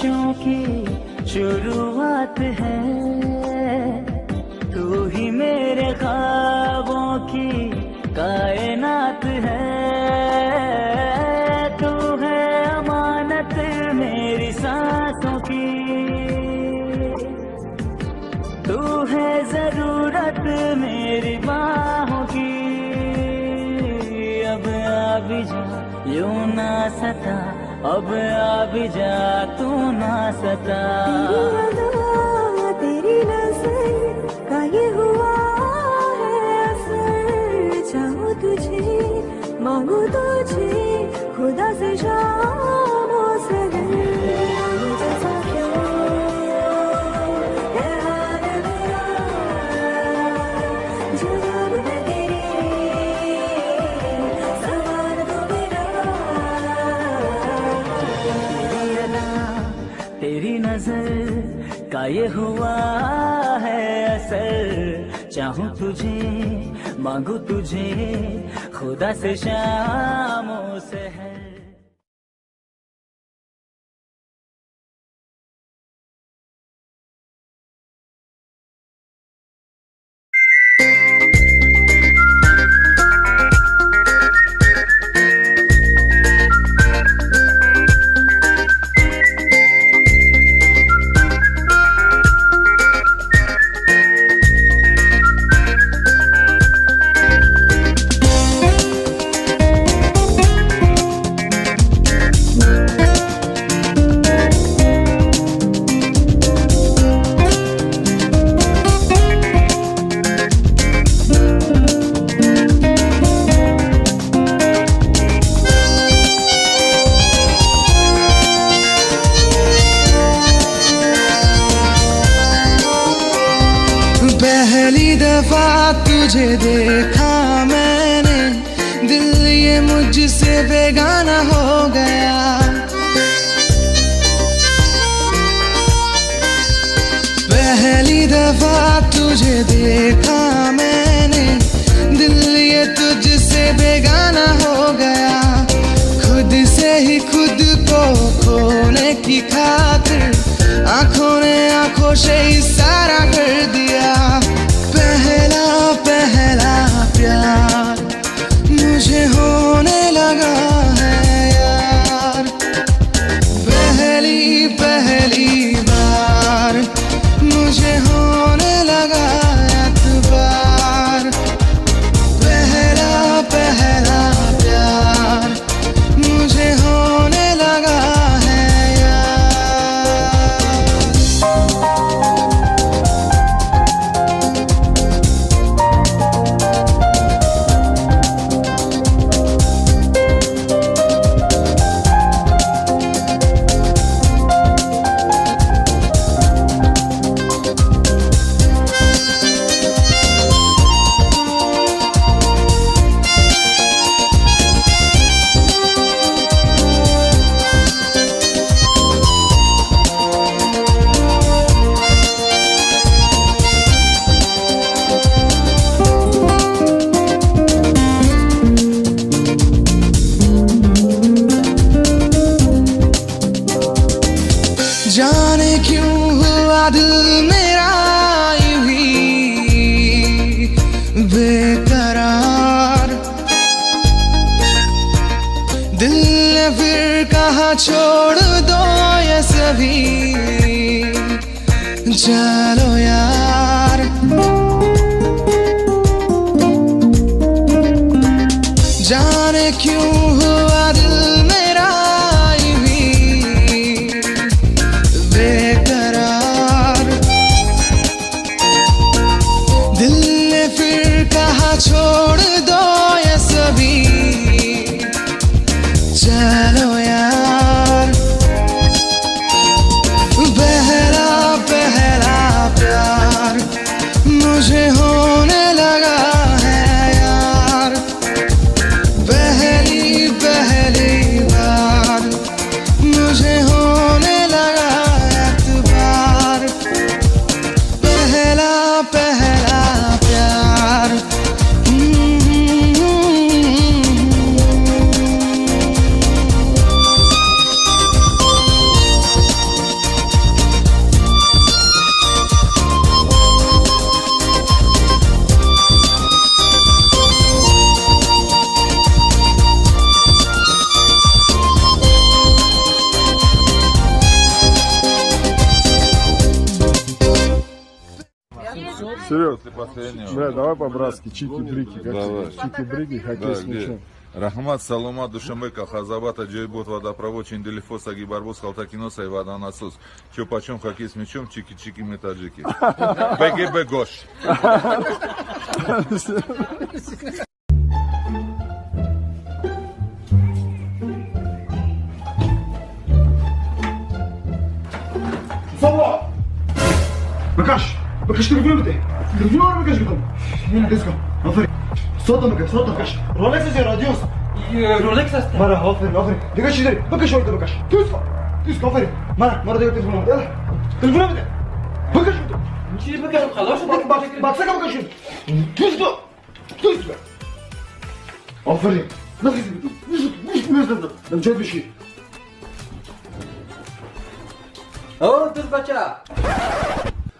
ख्वाहिशों की शुरुआत है। तू ही मेरे ख्वाबों की कायनात है। तू है अमानत मेरी सांसों की, तू है जरूरत मेरी बाहों की। अब आ भी जा यूं ना सता, अब आ भी जा तू ना सता। तेरी अदा तेरी नजर का ये हुआ है असर। चाहूं तुझे मांगू तुझे खुदा से शाम सहर। जैसा क्यों है हाल मेरा, जवाब मैं तेरे सवाल तो मेरा। तेरी अदा तेरी नजर का ये हुआ है असर। चाहूं तुझे मांगू तुझे खुदा से शामों से है। पहली दफा तुझे देखा मैंने, दिल ये मुझसे बेगाना हो गया। पहली दफा तुझे देखा मैंने, दिल ये तुझसे बेगाना हो गया। खुद से ही खुद को खोने की खातिर आंखों ने आंखों से इशारा कर दिया। पहला पहला प्यार मुझे होने लगा है यार। पहली पहली बार मुझे होने लगा एतबार। पहला पहला प्यार मुझे होने लगा है यार। जाने क्यों हुआ दिल मेरा यूं ही बेकरार। दिल ने फिर कहा छोड़ दो ये सभी, चलो यार। जाने क्यों हुआ दिल मेरा यूं ही बेकरार। दिल ने फिर कहा छोड़ दो ये सभी, चलो यार। पहला पहला प्यार Серег, После последнего. бля, давай по-братски, чики-брики. Как Давай. тебе? Чики-брики, хоккей Да, с где? мячом. Раҳмат, саломат, Душанбе, Колхозабад, Аджойбот, водопровод, Чинделифос, Агибарбоз, Халтакинос, Айваданасос. Чё почем хоккей с мячом, чики-чики, мы таджики. БГБ Гош. صور بكش بكش تليفون بتاعي تليفون ولا بكش قدام تسكت آفرین صوت بکش صوت بکش رولکس یا رادیوس رولکس است مرا آفرین آفرین دیگه چی داری بکش ورده بکش تسکت تسکت آفرین مرا مرا دیگه تليفون يلا تليفون بده بکش چی بکشم خلاص شد. بکسک بکش تسکت تسکت آفرین نخیز مش مش مش مش او دوست بچه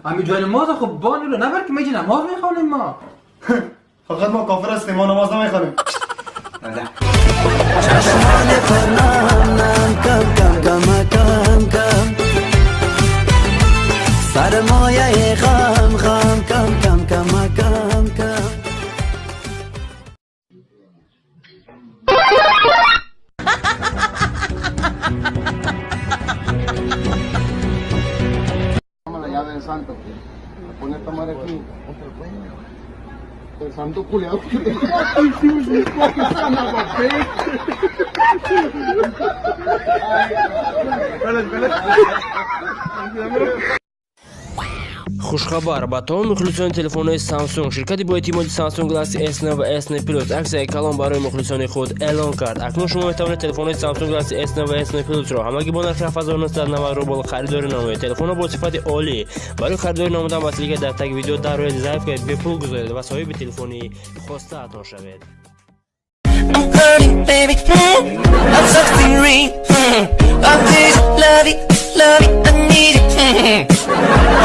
امی جای نماز خب بانی رو نبر که میجی نماز میخوانیم ما. فقط ما کافر هستیم ما نماز نمیخوانیم. کم کم کم کم کم سرمایه غم غم کم کم کم کم کم. La llave del santo. La pone a tomar aquí. El santo culiado. Хушхабар ба тамоми мухлисони телефонҳои Samsung. Ширкати боэътимоди Samsung Galaxy S9 ва S9 Plus аксияи калон барои мухлисони худ эълон кард. Акнун шумо метавонед телефонҳои Samsung Galaxy S9 ва S9 Plus-ро ҳамагӣ бо нархи 7990 рубл харидорӣ намоед. Телефонҳо бо сифати олӣ. Барои харидорӣ намудан ба ссылка дар таги видео дароед, заявка бепул гузоред ва соҳиби телефони хостаатон шавед. I'm hurting, baby. I'm suffering. I please love it, love it. I need it.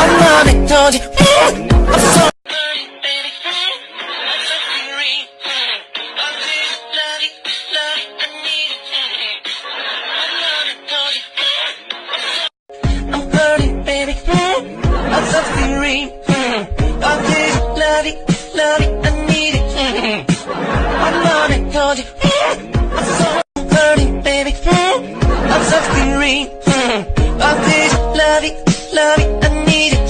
I'm on it, told you. I'm so hurting, baby. I'm suffering. I please love it, love it. I need it. I'm on it, told you. I'm hurting, baby. I'm suffering. I please love it, love it. I need it. I'm on it, told you. I'm so hurting, baby. I'm suffering. I please love it, love it. I need it.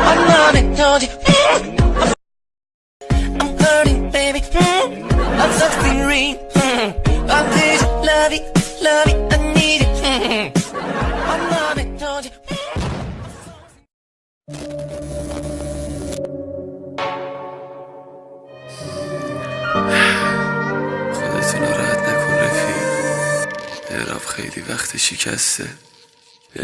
I'm on it, told you. I'm hurting, baby. I'm suffering. I please love it, love it. I need it. I'm on it, told you. خودتو ناراحت نکن رفیق. مهراب خیلی وقت شکسته.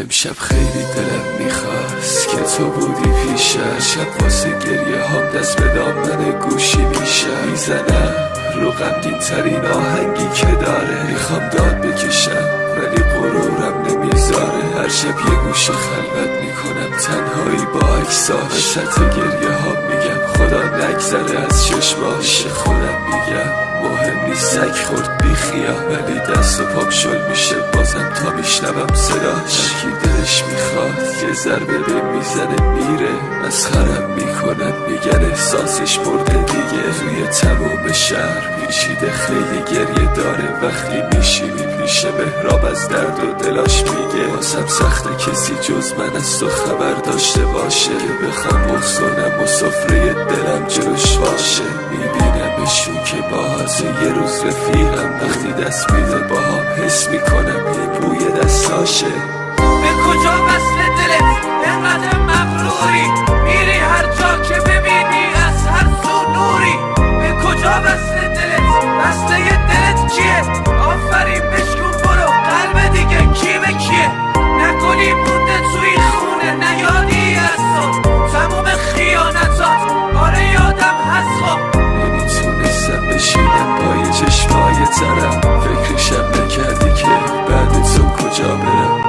امشب خیلی دلم میخواست که تو بودی پیشم. شب واسه گریه هام دست به دامن گوشی میشم. میزنم رو غمگین ترین آهنگی که داره. میخوام داد بکشم ولی غرورم نمیذاره. هر شب یه گوشه خلوت میکنم تنهایی با عکساش. وسط گریه هام میگم خدا نگذره از چشماش. خودم میگم مهم نیست سگ خورد بی خیال، ولی دست و پام شل میشه بازم تا میشنوم صداش. هرکی دلش میخواد یه ضربه به میزنه میره. مسخرم میکنن میگن احساسش برده دیگه. توی تمام شهر پیچیده خیلی گریه داره. وقتی میشینی پیش مهراب از درد و دلاش میگه. واسم سخته کسی جز من از تو خبر داشته باشه. که بخوام بغض کنم و سفره دلم جلوش باشه. میبینمشون که باهات یه روز رفیقم. وقتی دست میده باهام حس میکنم یه بوی دستاشه. به کجا وصل دلت انقدر مغروری؟ میری هر جا که ببینی از هر سو نوری. به کجا وصل دلت؟ وصله دلت کیه؟ آفرین بشکن برو قلب دیگه کی به کیه؟ نکنی مونده توی خونه نیادی از تو تموم خیانتات. آره یادم هست خب. نمیتونستم بشینم پای چشمای ترم. فکرشم نکردی که بعد تو کجا برم.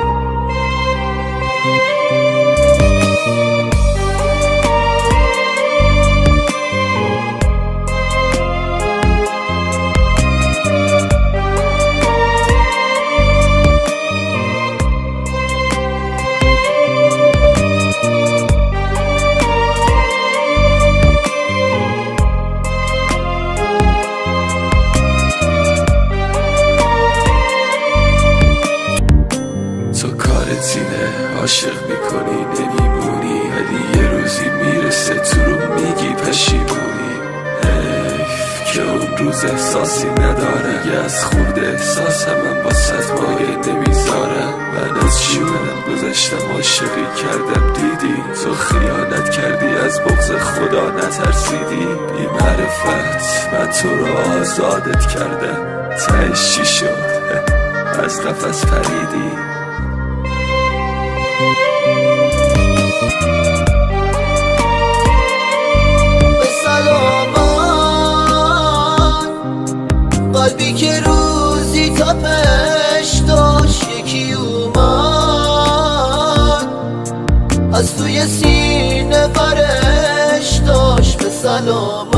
عاشق میکنی نمیمونی، ولی یه روزی میرسه تو رو میگی پشیمونی. حیف که اون روز احساسی نداره، یه از خورده احساسم من واست مایه نمیذارم. من از جونم گذشتم، عاشقی کردم دیدی، تو خیانت کردی از بغض خدا نترسیدی. بی معرفت من تو رو آزادت کردم، تهش چی شد؟ از قفس پریدی. به سلامت قلبی که روزی تپش داشت، یکی اومد از توی سینه برش داشت. به سلامت.